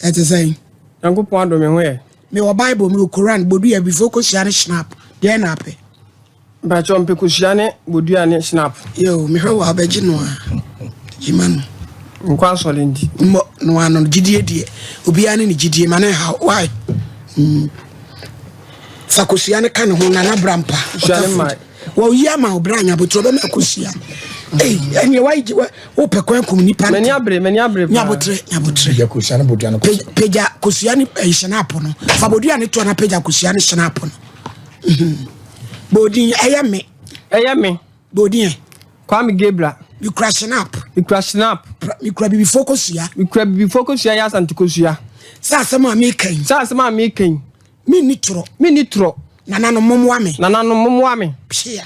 Ɛte sɛn? Nyankopɔn adom me ho yɛ. Mewɔ Bible, mewɔ Koran, bodua, bifo kosua ne schnapp. Deɛ na apɛ? Mpakyɛw mpɛ kosua ne bodua ne schnapp. Yo, mehwɛ wɔ abɛgye no a. Gyima no. Nkɔ asɔre nti. Mmɔ no ano gyidie deɛ. Obiara ne ne gyidie ma ne ha. Why? Fa kosua ne ka ne ho nana bra mpa. Kosua ne ma. Wɔyi ama wo bra nyabotire ɔbɛma kosua. Ei, ɛneɛ wayi wopɛ kwan kum nipa. M'ani abere, m'ani abere paa. Nyabotere, nyabotere. Pagya kosua ne bodua no kosua. Pagya kosua ne hyɛnaapo no. Fa bodua ne toa na pagya kosua ne hyɛnaapo no. Bodin ɛyɛ me. Ɛyɛ me. Bodin ɛ. Kwame Gabriel. Mikura hyɛnaap. Mikura hyɛnaap. Mikura bibifo kosua. Mikura bibifo kosua yɛ asante kosua. Sɛ asɛm a meka yi. Sɛ asɛm a meka yi. Menni torɔ. Menni torɔ. Nananom mommoa me. Nananom mommoa me. Pia.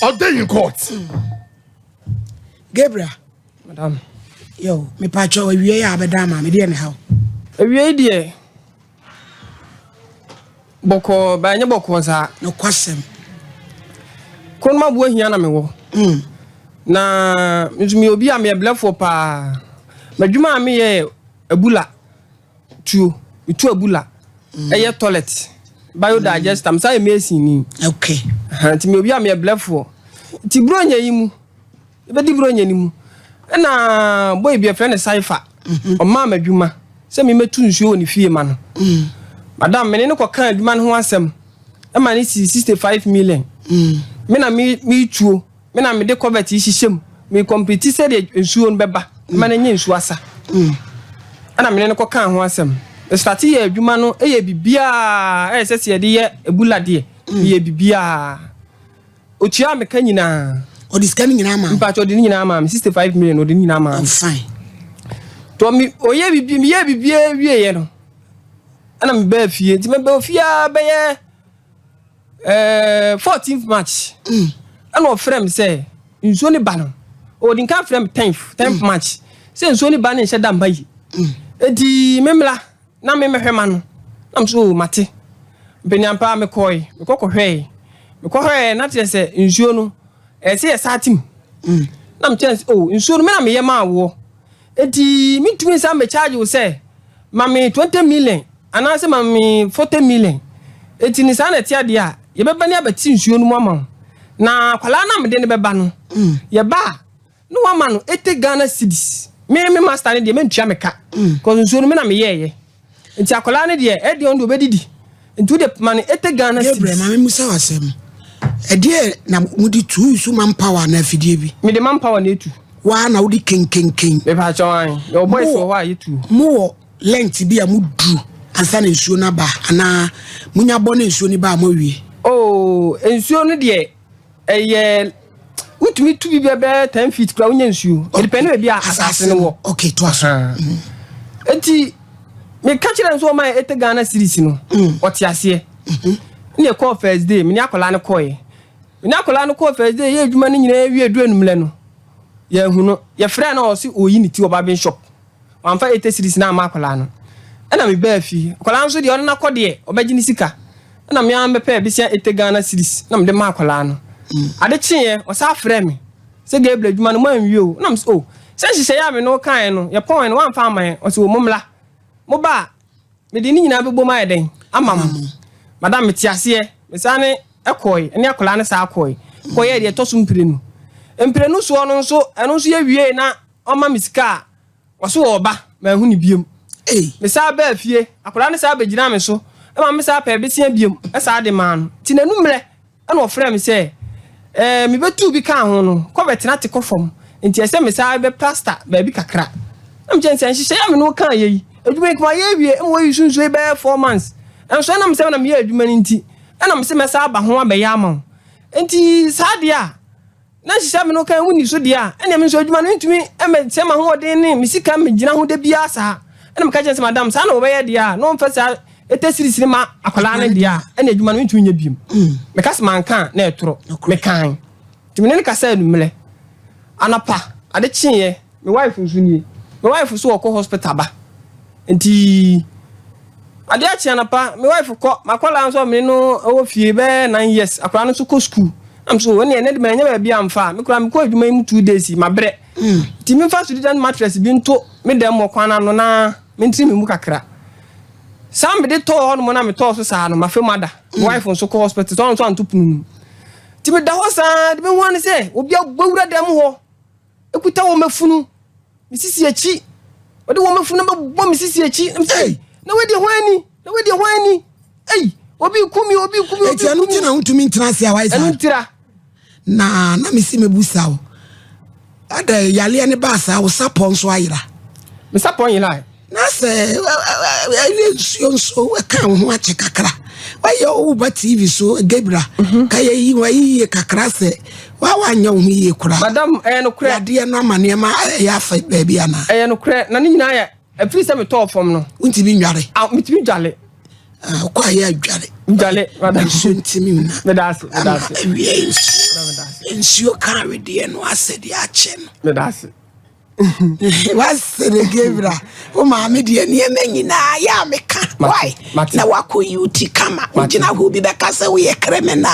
Ɔde in court. Gabriel. Madam. Yo, mepakyɛw awie a abɛda ama me deɛ ne haw. Awie deɛ bɔkɔɔ ba ɛnyɛ bɔkɔɔ saa. Nokwasɛm. Kronoma aboa hia na mewɔ. Na nso meyɛ obi a meyɛ blɛfoɔ paa. M'adwuma a meyɛ abula tuo, metu abula. Ɛyɛ toilet, biodigester, mesan yɛ mason ni. Okay. Nti meyɛ obi a meyɛ blɛfoɔ. Nti buronya yi mu, ɛbɛdi buronya no mu. Ɛna boy bi yɛfrɛ no Saifa. Ɔmaa me adwuma sɛ memmɛtu nsuo wɔ ne fie ma no. Madam, mene no kɔkaa adwuma no ho asɛm ɛma ne sii 65 million. Me na metuo, me na mede covert yi hyehyɛ mu, me complete sɛdeɛ nsuo no bɛba ma no nyɛ nsuo asa. Ɛna mene no kɔkaa ho asɛm. Mestate yɛ adwuma no, ɛyɛ biribiaa ɛyɛ sɛ sɛ yɛde yɛ abula deɛ, meyɛ biribiaa. Otua me ka nyinaa. Ɔde sika no nyinaa maa. Mpakyɛ ɔde ne nyinaa maa me 65 million ɔde ne nyinaa maa me. Oh, fine. To me oyɛ bibi me yɛ bibi wie yɛ no. Ɛna me baa fie nti me baa fie a bɛyɛ 14th March. Ɛna ɔfrɛ me sɛ nsuo ne ba no. Ɔdi nka frɛ me 10th March sɛ nsuo ne ba ne nhyɛ da mma yi. Enti me mmla na me mɛhwɛ ma no. Na me so mate. Mpanyampa mekɔe, mekɔ kɔhwɛe. Mekɔhwɛe na kyerɛ sɛ nsuo no ɛsɛ yɛ saa tim. Na mekyerɛ sɛ oh nsuo no me na meyɛ maa woɔ. Enti mentumi nsan mɛ charge wo sɛ ma me 20 million anaasɛ ma me 40 million. Enti ne saa na ɛte adeɛ a yɛbɛba ne abɛte nsuo no mu ama wo. Na akwadaa no a mede no bɛba no yɛba a na wama no 80 Ghana cedis. Me me master no deɛ mentua me ka. Because nsuo no me na meyɛɛyɛ. Nti akwadaa no deɛ ɛdeɛ ɔno deɛ ɔbɛdidi. Nti wode ma no 80 Ghana cedis. Gabriel, ma me musa wo asɛm. Ɛdeɛ na mode tu nsu manpower anaa afidie bi? Mede manpower na etu. Waa na wode kenkenken. Mepa kyɛw an. Yɛwɔ boys wɔ hɔ a yɛtu. Mowɔ length bi a moduru ansa na nsuo no aba anaa munya bɔ na nsuo no ba a moawie? Oh, nsuo no deɛ ɛyɛ wotumi tu bi bɛbɛɛ 10 feet kura wonya nsuo. Ɛdepɛ ne baabi a asase no wɔ. Okay, to aso. Nti meka kyerɛ nso ɔma yɛ 80 Ghana cedis no, ɔte aseɛ. Ne ɛkɔɔ first day, mene akwadaa no kɔɛ. Mene akwadaa no kɔɔ first day, yɛ adwuma no nyinaa wie duru anummerɛ no, yɛahu no. Yɛfrɛ no a ɔse ɔyi ne ti wɔ barbing shop. Wamfa 80 cedis na ama akwadaa no. Ɛna mebaa fie. Akwadaa nso deɛ ɔno nakɔ deɛ ɔbɛgye ne sika. Ɛna me ara mɛpɛ besia 80 Ghana cedis na mede maa akwadaa no. Ade kyeeɛ, ɔsan frɛɛ me sɛ Gabriel adwuma no moanwie o. Na mese o, sɛ nhyehyɛeɛ a me ne wo kaeɛ no, yɛpɔn no woamfa amma yɛn. Ɔse o mommra. Moba a, mede ne nyinaa bɛbom ayɛ dɛn ama mo. Madam mete aseɛ. Mesane kɔe, ɛne akwadaa no saa kɔe. Kɔyɛɛ deɛ ɛtɔ so mprenu. Mprenu soɔ no nso, ɛno nso yɛwiee na ɔma me sika a, ɔso ɔɔba, manhu no biom. Mesan baa fie, akwadaa no san bɛgyinaa me so ma me san pɛɛ besia biom san de maa no. Nti n'anummerɛ na ɔfrɛɛ me sɛ, eh, mebɛtuu bi kaa ho no, kɔ bɛtena te kɔ fam, nti ɛsɛ mesan bɛ plaster baabi kakra. Na mekyerɛ no sɛ, nhyehyɛeɛ a me ne wo kaeɛ yi, adwuma yi nka mayɛ awie ma wayi so nsuo yi bɛyɛ 4 months, nso ɛnam sɛ na meyɛ adwuma no nti, ɛna mese mɛsan aba ho abɛyɛ ama wo. Nti saa deɛ a, na nhyehyɛ me no kan wonni so deɛ a, ɛnneɛ me nso adwuma no mentumi mmɛsɛe m'ahoɔden ne me sika mmɛgyina ho da biara saa. Ɛna meka kyerɛ no sɛ, Madam, saa na wɔbɛyɛ deɛ a, na wɔmfa saa ɛtɛ series no ma akwadaa no deɛ a, ɛnneɛ adwuma no mentumi nyɛ biom. Meka sɛ manka a, na ɛtorɔ. Mekae. Nti me ne no kasaa anwummerɛ. Anɔpa, ade kyeeɛ, Me wife nso nie. Me wife nso ɔkɔ hospital ba. Nti adeɛ akye anapa me wife kɔ m'akwadaa nso me no wɔ fie bɛyɛ 9 years akwadaa no nso kɔ school. Na me so ɛnna ɛnɛ de ma ɛnyɛ baabi amfa me koraa mekɔ adwuma yi mu 2 days mabrɛ. Nti memfa student mattress bi nto me dan mu ɔkwan ano na Mentiri me mu kakra. Saa mede tɔɔ hɔ nom na metɔɔ so saa no, mafa mu ada. Me wife nso kɔ hospital, sɛ ɔno nso anto pono no mu. Nti meda hɔ saa, de mehu ano sɛ obi abɔ wura dan mu hɔ, ekuta wɔn afunu, me sisi akyi. Ɔde wɔn afunu bɛbɔ me sisi akyi. Na mesɛ, na wei deɛ hwan ani? Na wei deɛ hwan ani? Ei, obi ku mi, obi ku mi, obi Eti ɛno ku nti mi. na wontumi ntena ase a wayɛ saa. Ɛno ntira. Na na mesi mebusa wo. Ada yaleɛ ne baa saa wo sapɔ nso ayera. Me sapɔ nyera. Na sɛ ɛyɛ nsuo nso ɛka wo ho akyɛ kakra. Wayɛ wo ba TV so Gabriel. Mhm. Ka yɛ yi wa yie kakra sɛ wa wanyɛ wo ho yie koraa. Madam ɛyɛ nokorɛ. Yadeɛ no ama nneɛma ɛyɛ afa baabi anaa. Ɛyɛ nokorɛ na ne nyinaa yɛ ɛfiri sɛ metɔɔ fam no. Wontumi nware. Ah, metumi dwale. Ah, wokɔ ayɛ adware. Dwale, madam. Nsuo ntumi nna. Meda ase, meda ase. Awia nsuo. Nsuo ka awedeɛ no asɛ deɛ akyɛ no. Meda ase. Wasere Gabriel. Wo maame deɛ nneɛma nyinaa yɛ a meka. Why? Na wakɔ yi wo ti kama. Wogyina hɔ obi bɛka sɛ woyɛ criminal.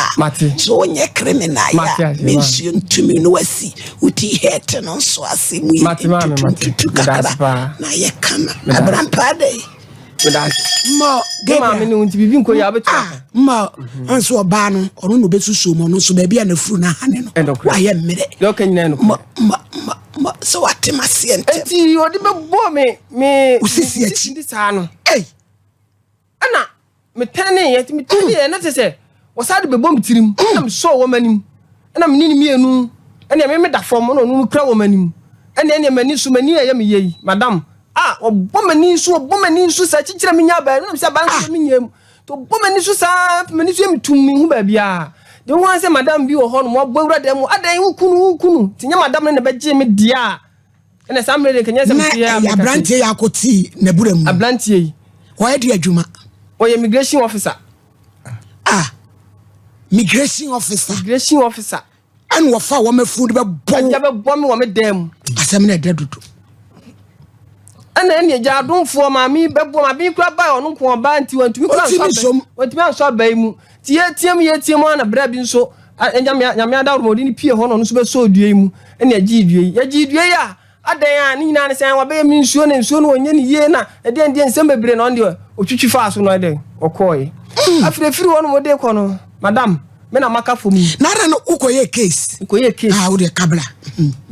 So wonyɛ criminal yɛ a me nsuo ntumi no wasi wo ti hɛt no nso ase mu yɛ ntutu kakra na yɛ kama. Abrampaa dɛ. Mma maame ne wo nti biribi nkɔ yie a wobɛtumi aka. Mma nso ɔbaa no ɔno na ɔbɛsusuo mu ɔno nso baabi a n'afuru no ahane no wayɛ mmerɛ. Deɛ ɔka nyinaa nokorɛ. Mma mma mma sɛ wate m'aseɛ ntɛm. Nti ɔde bɛbɔ me me osisi akyi nti saa no. Ei. Ɛna metɛneeɛ nti metɛneeɛ na kyerɛ sɛ wɔsan de bɛbɔ me tirim ɛna mesɔɔ wɔn anim ɛna me ne no mmienu ɛnea me meda fam ɛna ɔno no kura wɔn anim ɛna ɛnea m'ani so m'ani ɛyɛ me yɛ yi madam a ɔbɔ m'ani so ɔbɔ m'ani so saa kyikyiri a menya abaa ɛna mesɛ abaa nso menyɛ mu nti ɔbɔ m'ani so saa m'ani so yɛ me tum mehu baabiara de ho sɛ madam bi wɔ hɔ nom wabɔ awura dan mu adɛn wo kunu wo kunu nti nyɛ madam no na ɛbɛgye me deɛ a ɛna saa mmerɛ deɛ nkɛnyɛ sɛ na ɛyɛ aberanteɛ yi akɔtii n'abura mu aberanteɛ yi ɔyɛ de adwuma ɔyɛ immigration officer ah migration officer migration officer ɛna wɔfa wɔn afunu de bɛbɔ ɛgya bɛbɔ me wɔ me dan mu asɛm na ɛdɛ dodo ɛna ɛne agya adomfoɔ maame bɛbɔ maame yi kura baa ɔno nko ɔbaa nti wɔntumi kura nsɔ abɛ wɔntumi ansɔ abɛ yi mu ti yɛteam yɛteam ana berɛ bi nso nyame nyame adaworo ma ɔde ne pie hɔ na ɔno nso bɛsɔ dua yi mu ɛna ɛgye dua yi yɛgye dua yi a Adɛn a, ne nyinaa ne sɛ wabɛyɛ me nsuo na nsuo no ɔnyɛ ne yie na ɛdeɛn deɛ nsɛm bebree na ɔno deɛ ɔtwitwi faa so no ɛdɛn ɔkɔɔe. Afei ɛfiri hɔ nom de kɔ no, madam, me na maka fam yi. Na adɛn no wokɔyɛɛ case? Mekɔyɛɛ case. Ah, wodeɛ kabla.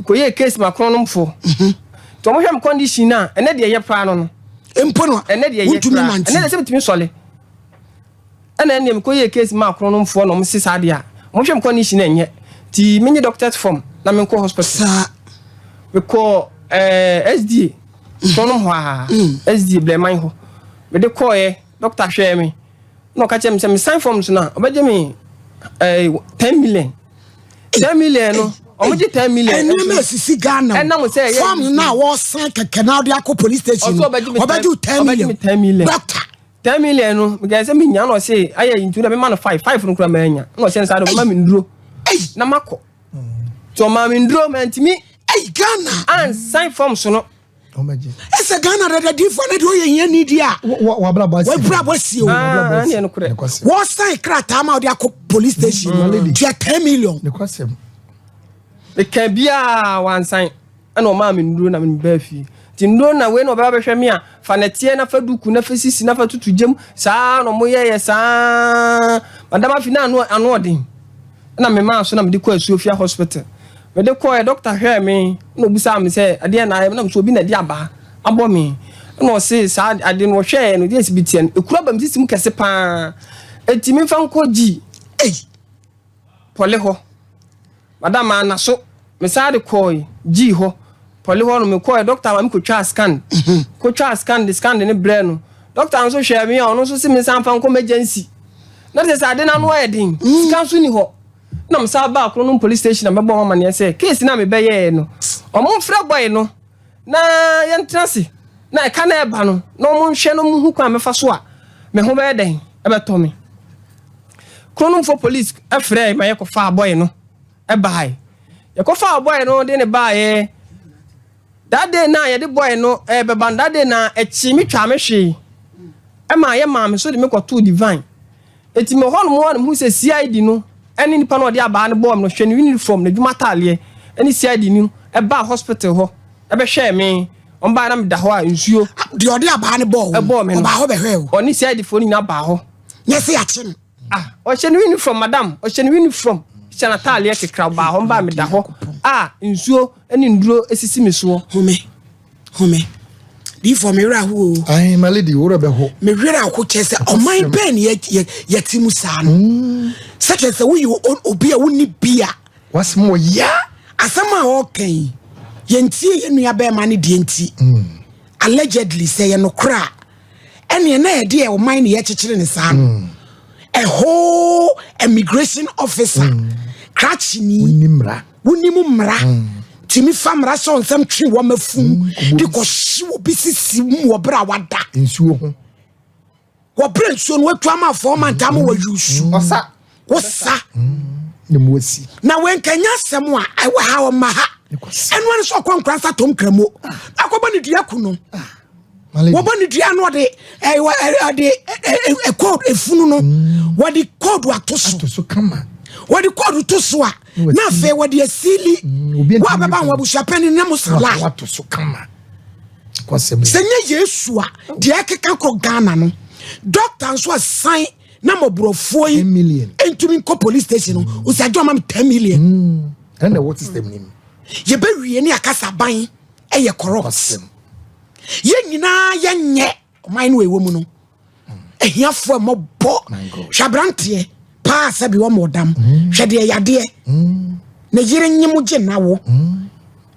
Mekɔyɛɛ case ma korɔnomfoɔ. Nti wɔhwɛ me condition no a, ɛnɛ deɛ ɛyɛ paa no no. Mpo no, ɛnɛ deɛ ɛyɛ wontumi koraa. nante. Ɛnɛ deɛ sɛ metumi sɔle. Ɛna ɛneɛ mekɔ yɛɛ case maa kronomfoɔ na ɔmo se saa deɛ a ɔmo hwɛ me condition ɛnyɛ nti menye doctors form na menkɔ hospital. Saa. Mekɔ ɛɛ eh, SDA kronom hɔ a mm. SDA Blɛman hɔ mede kɔɔɛ doctor hwɛɛ me na ɔka kyerɛ me sɛ me sign forms no a ɔbɛgye me ɛɛ eh, 10 million 10 million no ɔmo gye 10 million. Ɛnneɛma esisi Ghana ɛnam sɛ ɛyɛ form na wɔsan kɛkɛ na ɔde akɔ police station no ɔbɛgye wo 10 million 10 million doctor. 10 million no mekae sɛ menya na ɔse ayɛ nti na mema no five five no kora manya na ɔhyɛ nsa de ɔma me nduro na makɔ nti ɔma me nduro mantumi Ghana ansan fam so no ɛsɛ Ghana dadadifoɔ no deɛ ɔyɛ hia ni di a wabrabɔ asie o ah, wɔsan krataa ma ɔde akɔ police station mm. tua 10 million meka biaa wansan Ɛna ɔmaa me nnuro na mebaa fie. Nti nnuro na wei na ɔbɛba bɛhwɛ me a, fa nɛteɛ na fa duku na fa sisi na fa tutu gyam. Saa na ɔmo yɛyɛ saa. Madam afi na ano ano ɔden. Ɛna memaa so na mede kɔɔ Asuofia hospital. Mede kɔɔɛ doctor hwɛɛ me na obisaa me sɛ ɛdeɛn na ayɛ me na mesɛ obi na ɛde abaa abɔ me. Ɛna ɔse saa ade no ɔhwɛɛ no deɛ ɛsi bi teɛ no ekuro aba me sisi mu kɛse paa. Eti memfa nkɔ G. Ei! Pɔle hɔ. Madam manna so, mesan de kɔɔe gyii hɔ. Pɔle hɔ no mekɔɔe, dɔkta ma mekɔtwaa scan. Kɔtwaa scan de scan de no brɛɛ no. Dɔkta nso hwɛɛ me a ɔno nso se mensan mfa nkɔ emergency. Na kyerɛ sɛ ade no ano ayɛ den, sika nso nni hɔ. Na mesan baa Kronom police station na mɛbɔɔ wɔn amanneɛ sɛ case no a mebɛyɛɛ no, wɔmfrɛ boy no na yɛntena ase na ɛka no a ɛba no na wɔnhwɛ na wɔnhu kwan a mɛfa so a me ho bɛyɛ dɛn ɛbɛtɔ me. Kronomfoɔ police frɛɛ ma yɛkɔfaa boy no baeɛ. Yɛkɔfaa boy no de ne baeɛ. That day na yɛde boy no ɛbɛba no, that day na ɛkyee me twaa me hwee ɛma yɛ maa me so de me kɔtoo divine. Eti me hɔ nom a na mehu sɛ CID no ɛne nipa no ɔde abaa no bɔɔ me no hwɛ ne uniform n'adwuma ataaleɛ ɛne CID no ɛbaa hospital hɔ ɛbɛhwɛɛ me. Wɔn baeɛ na meda hɔ a nsuo. Deɛ ɔde abaa no bɔɔ wo ɛbɔɔ me no. Ɔbaa hɔ bɛhwɛɛ wo. Ɔne CID foɔ no nyinaa baa hɔ. Nyɛ sɛ yɛakye no. Ah, ɔhyɛ ne uniform madam, ɔhyɛ ne uniform, hyɛ n'ataadeɛ kekra ɔbaa hɔ mbaa meda hɔ a nsuo ne nnuro sisi me soɔ. Home, home. Diifoɔ me werɛ aho o. Ahe my lady wo werɛ bɛho. Me werɛ aho kyerɛ sɛ ɔman bɛn ne yɛte mu saa no. Mm. Sɛ kyerɛ sɛ woyɛ obi a wonni bi a. Wasɛm wɔ ya. Asɛm a ɔreka yi, yɛntie yɛn nua bɛrima no deɛ nti. Mm. Allegedly sɛ yɛ nokorɛ a, ɛneɛ na yɛde ɔman ne yɛkyekyere ne saa no. Mm. A whole immigration officer, mm. krakyeni. Wonim mmara. Wonim mmara. Mm. Tumi fa mmara sɛ ɔnsɛm twe wɔn afum mm. de kɔhye obi sisi mu wɔ berɛ a wada. Nsuo ho. Wɔbrɛ nsuo no watu ama afɔɔ ma ntam wɔ yusu. Ɔsa. Wosa. Ne mu asi. Na wɔnkanya asɛm a ɛwɔ ha ɔma ha. Ɛno ano sɛ ɔkɔ nkora nsa tɔm kramo. Akɔbɔ ne dua ku no. Wɔbɔ ne dua no ɔde ɔde kɔɔd efunu no. Wɔde kɔɔd ato so. Ato so kama. Wɔde kɔɔd to so a na afei wɔde asili. Wo a bɛba ho abusuapɛni ne mo sala. Wato so kama. Sɛ nyɛ Yesu a deɛ ɛkeka kɔ Ghana no doctor nso asan na mɔborɔfoɔ yi ntumi nkɔ police station no mm. ɔsi agye ɔma me 10 million mm. ɛna ɛwɔ system nim yɛbɛwie ne akasa ban ɛyɛ corrupt yɛn nyinaa yɛnyɛ ɔman no ɛwɔ mu no ahiafoɔ mmɔbɔ hwɛ aberanteɛ paa sɛ bi wɔn ɔdam mm. hwɛ deɛ yadeɛ mm. ne yere nye mo gye na wo mm.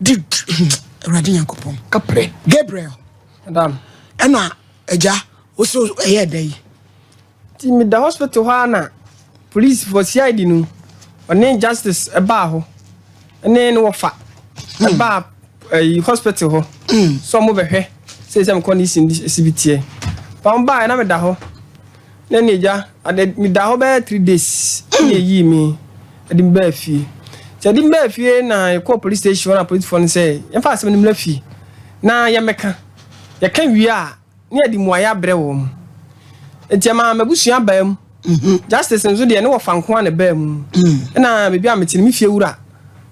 de awurade nyankopɔn kaprɛ Gabriel ɛna agya wo so ɛyɛ dɛ yi nti meda hospital hɔ a na police for CID no ɔne justice ɛbaa hɔ ɛne ne wɔfa ɛbaa ɛyi hospital hɔ sɛ ɔmo bɛhwɛ sɛ sɛ mekɔ ne si bi teɛ pa ɔmo baa na meda hɔ na ne agya ade meda hɔ bɛyɛ 3 days ɛna ɛyii me ɛde me baa fie sɛ ɛde me baa fie na yɛkɔɔ police station hɔ na policefoɔ no sɛ yɛmfa asɛm no mmra fie na yɛmmɛka yɛka wie a ne yɛde mmuayɛ abrɛ wɔ mu nti ɛma m'abusua baa mu. Justice nso deɛ ne wɔfa nko a na ɛbaa mu. Ɛna baabi a mete no me fie wura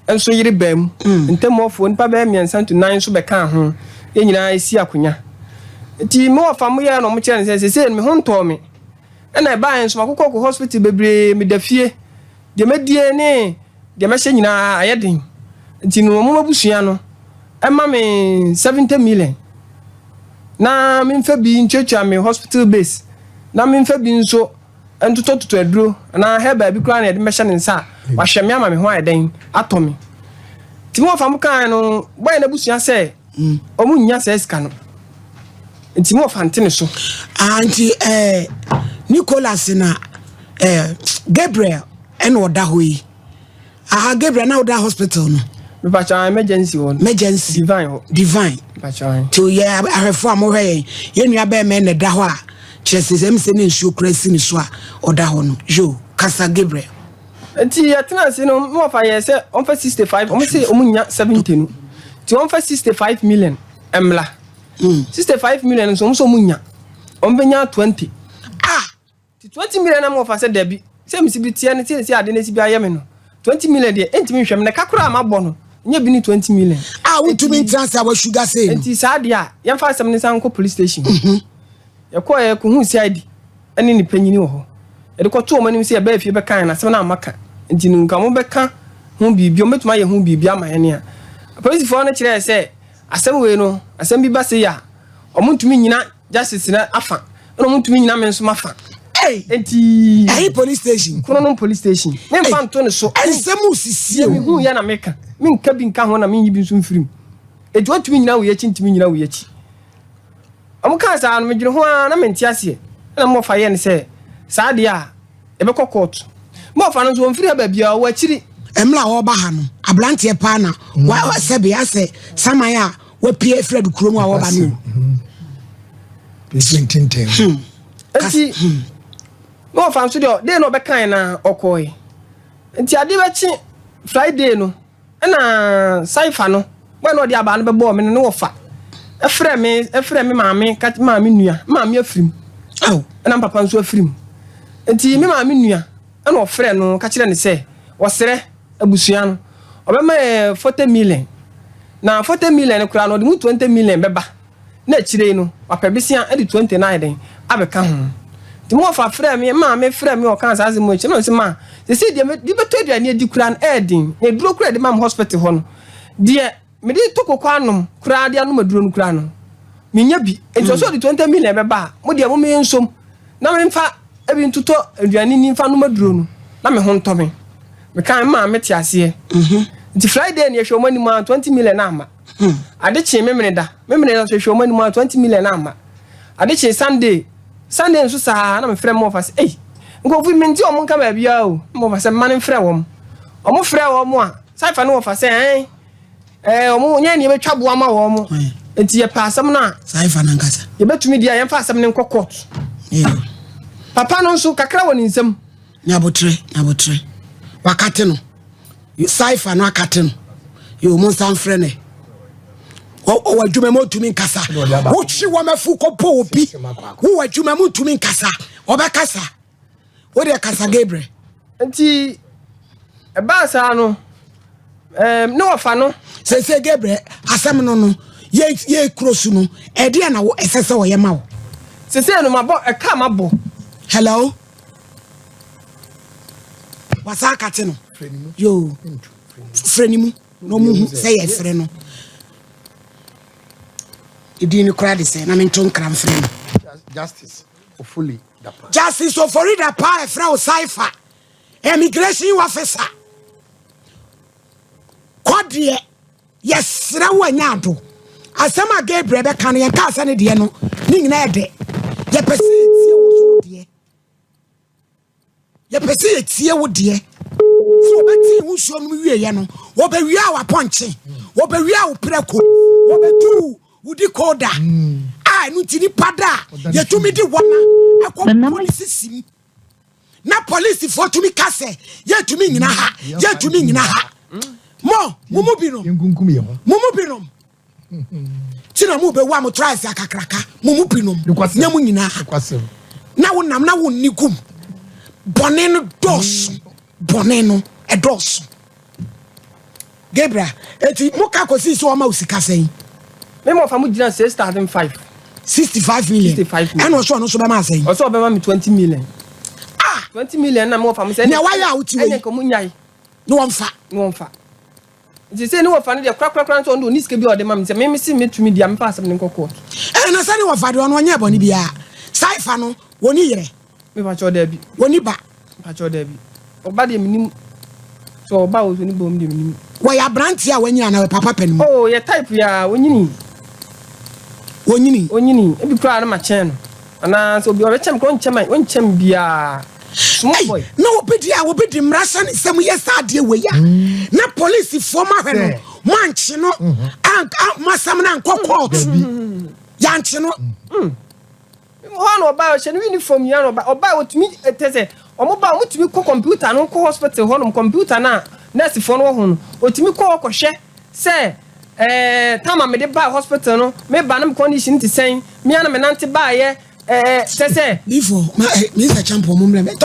nso yere baa mu. Ntamuafoɔ nnipa bɛyɛ mmiɛnsa to nan nso bɛkaa ho. Yɛn nyinaa yɛsi akonnwa. Nti me wɔfa mo yɛɛ na wɔn kyerɛ no sɛ seesei no me ho ntɔɔ me. Ɛna ɛbaeɛ nso makokɔ kɔ hospital bebree meda fie. Deɛ mɛdie ne deɛ mɛhyɛ nyinaa ayɛ den. Nti no wɔn abusua no ɛma me 70 million na memfa bi ntuatua me hospital base na memfa bi nso ntotɔtotɔ aduro anaa herbal bi koraa na yɛde mɛhyɛ ne nsa a wahwɛ me ama me ho ayɛ dɛn atɔ me. Nti me wɔfa mo kae no bɔyɛ n'abusua sɛ ɔmo nnya saa sika no nti me wɔfa nte ne so. Ah, nti eh, Nicholas na eh, Gabriel ɛna ɔda hɔ yi. Aha Gabriel na ɔda hospital no. Mepakyɛ emergency hɔ no. Emergency. Divine hɔ. Divine. Mepakyɛ. Nti yɛ ahwɛfo a mohwɛ yɛn yɛn nua bɛrima na ɛda hɔ a kyerɛ sɛ sɛ sɛ ne nsuo kura si ne so a ɔda hɔ no. Yo, kasa Gabriel. Nti yɛtena ase no me wɔfa yɛ sɛ ɔmfa 65 ɔmo sɛ ɔmo nya 70 no nti ɔmfa 65 million mmla. 65 million nso ɔmo sɛ ɔmo nya ɔmo bɛnya 20. Ah! Nti 20 million na me wɔfa sɛ dabi sɛ mesi bi teɛ no sɛ sɛ ade no si bi ayɛ me no 20 million deɛ ɛntumi nhwɛ me na kakora a mabɔ no nyɛ bi ne 20 million. A wontumi ntena sɛ wasuga sei no. Nti saa deɛ a yɛmfa asɛm no nsan nkɔ police station. Yɛkɔɔ yɛkɔhuu CID ne ne panyini wɔ hɔ. Yɛde kɔtoo wɔn anim sɛ yɛbaa fie bɛka yɛn asɛm no a maka nti no nka wɔbɛka ho biribi wɔbɛtumi ayɛ ho biribi ama yɛn a. Apolisifoɔ no kyerɛɛ sɛ asɛm wei no asɛm bi ba sei a wɔntumi nnyina justice no afa ɛna wɔntumi nnyina me nso mafa. Hey! Nti Ɛhe police station? Kronom police station. Memfa nto ne so. Ɛnsɛm sisi o. Mehu yɛ na meka. Menka bi nka ho na menyi bi nso mfiri mu. Enti wɔntumi nnyina wei akyi ntumi nnyina wei akyi. Wɔn kaa saa no medwene ho ara na mente aseɛ. Ɛna mmɔfa yɛ no sɛ saa deɛ a yɛbɛkɔ court. Mmɔfa no nso wɔmfiri ha baabiara ɔwɔ akyiri. Mmerɛ a wɔreba ha no aberanteɛ paa na wa sɛbe asɛ saman a wapue afiri adukuro mu a wɔreba no. Nti mmɔfa nso deɛ dee na ɔbɛkae na ɔkɔe. Nti adeɛ bɛkye Friday no ɛna Saifa no bɔyɛ na ɔde abaa no bɛbɔɔ me no ne wɔfa ɛfrɛ me ɛfrɛ me maame ka maame nua maame afiri mu ɛna papa nso afiri mu nti me maame nua ɛna ɔfrɛ no ka kyerɛ ne sɛ ɔsrɛ abusua no ɔbɛma yɛ 40 million. Na 40 million no koraa no, ɔde mu 20 million bɛba, na akyire yi no, wapɛ besia de 20 no ayɛ dɛn abɛka ho. Nti me wɔfa frɛɛ me, me maame frɛɛ me ɔkaa saa asɛm yi kyerɛ me, na ɔse ma, seesei deɛ mede bɛtɔ aduane adi koraa no ɛyɛ den, na aduro koraa a yɛde ma me hospital hɔ no, deɛ mede retɔ koko anom koraa de anom aduro no koraa no, mennya bi. Nti ɔse ɔde 20 million bɛba a, mo deɛ momma yɛnsom na memfa ebi ntotɔ aduane nni mfa nnom aduro no na me ho ntɔ me. Mekaa me maame te aseɛ. Nti Friday no yɛhwɛ wɔn anim a 20 million amma. Ade kyee Memeneda, Memeneda nso yɛhwɛ wɔn anim a 20 million amma. Ade kyee Sunday, Sunday nso saa na mefrɛ me wɔfa sɛ ei nkurɔfo yi mente wɔn nka baabiara o. Na me wɔfa sɛ mma no mfrɛ wɔn. Wɔn frɛ wɔn a, Saifa ne wɔfa sɛ ɛn ɛɛ wɔn nyɛ nea yɛbɛtwa boa ma wɔn. Nti yɛpɛ asɛm no a. Saifa no ankasa. Yɛbɛtumi deɛ a yɛmfa asɛm no nkɔ court. Papa no nso kakra wɔ ne nsam. Nyabotrɛ, nyabotrɛ. Wakate no. Cypher no akate no. Yo, mo nsa mfrɛ no. Ɔwɔ adwuma mu ɔntumi nkasa. Wotwe wɔn afu kɔbɔ obi. Wowɔ adwuma mu ntumi nkasa. Ɔbɛkasa. Wo deɛ kasa Gabriel. Nti ɛbaa saa no, ɛɛm ne wɔfa no. Sese Gabriel asɛm no no yɛ yɛ kuro su no ɛdeɛ na ɛsɛ sɛ ɔyɛ ma wo. Sese no mabɔ ɛka mabɔ. Hello. Wasan akate no. Yoo. Frɛ ne mu na ɔmo hu sɛ yɛfrɛ no. Edin no koraa de sɛ na mento nkra mfrɛ no. Justice Ofori Dapaah. Justice Ofori Dapaah ɛfrɛ wo Cypher immigration officer. Kɔ deɛ yɛsrɛ wo anya ado. Asɛm a Gabriel bɛka no yɛnkaa sɛ ne deɛ no ne nyinaa ɛdɛ. Yɛpɛ sɛ yɛtie wo so deɛ. Yɛpɛ sɛ yɛtie wo deɛ. Sɛ wɔbɛtee wo nsuo nom wieɛ no, wɔbɛwiaa w'apɔnkye, wɔbɛwiaa wo prɛko, wɔbɛtuu wo dikoda a ɛno nti nipa da a yɛtumi de wɔn ɛkɔ polisi sim na polisifoɔ tumi ka sɛ yɛntumi nyina ha, yɛntumi nyina ha. Mo, mo mu binom, mo mu binom Ti na mo bɛwu a mo tra ase akakraka mo mu binom nyɛ mo nyinaa na wonam na wonni gum bɔne no dɔɔso bɔne no ɛdɔɔso Gabriel eti mo ka kɔsi sɛ ɔma wo sika sɛn Me ma ɔfa mo gyina 6,005. 65 million 65 million. ɛna ɔsɛ ɔno nso bɛma asɛn Ɔsɛ ɔbɛma me 20 million. Ah 20 million na me wɔfa mo sɛ nea wayɛ a wote wei ɛnyɛ nka mo nyae ne wɔmfa ne wɔmfa. Nti sei ne wɔfa no deɛ korakorakora nso ɔno deɛ ɔnni sika bi a ɔde ma me nti me mese mɛtumi deɛ a memfa asɛm no nkɔ court. Ɛɛ na sɛ ne wɔfa deɛ ɔno ɔnyɛɛ bɔne biara Cypher no wɔni yerɛ? Mepakyɛw daabi. Wɔni ba? Mepakyɛw daabi. Ɔba deɛ menim sɛ ɔba o sɛ ɔni ba o me deɛ menim. Wɔyɛ abranteɛ a wanyini anaa ɔyɛ papa panin mu? Oh yɛ type yi aa ɔnyini. Ɔnyini? Ɔnyini ebi koraa na makyɛn no anaa sɛ obi ɔbɛkyɛn me koraa ɔnkyɛn me ɔnkyɛn me biara. Small Ei, boy. na obi deɛ a obi de mmara hyɛ ne nsam yɛ saa adeɛ wei a na polisifoɔ mo ahwɛ no mo ankye no mo asɛm no ankɔ court yɛankye no. Hɔ na ɔbaa ɔhyɛ no uniform nyinaa na ɔbaa ɔbaa ɔtumi tɛ sɛ wɔn ba wɔn tumi kɔ kɔmputa no kɔ hospital hɔnom kɔmputa no a nɛɛsefoɔ no wɔ ho no ɔtumi kɔ hɔ kɔhwɛ sɛ ɛɛ tam a mede baa hospital no me ba no me condition te sɛn me ara na menante baayɛ ɛɛ kyɛ sɛ. Before ma eh, Mr. Champon mo mmerɛ.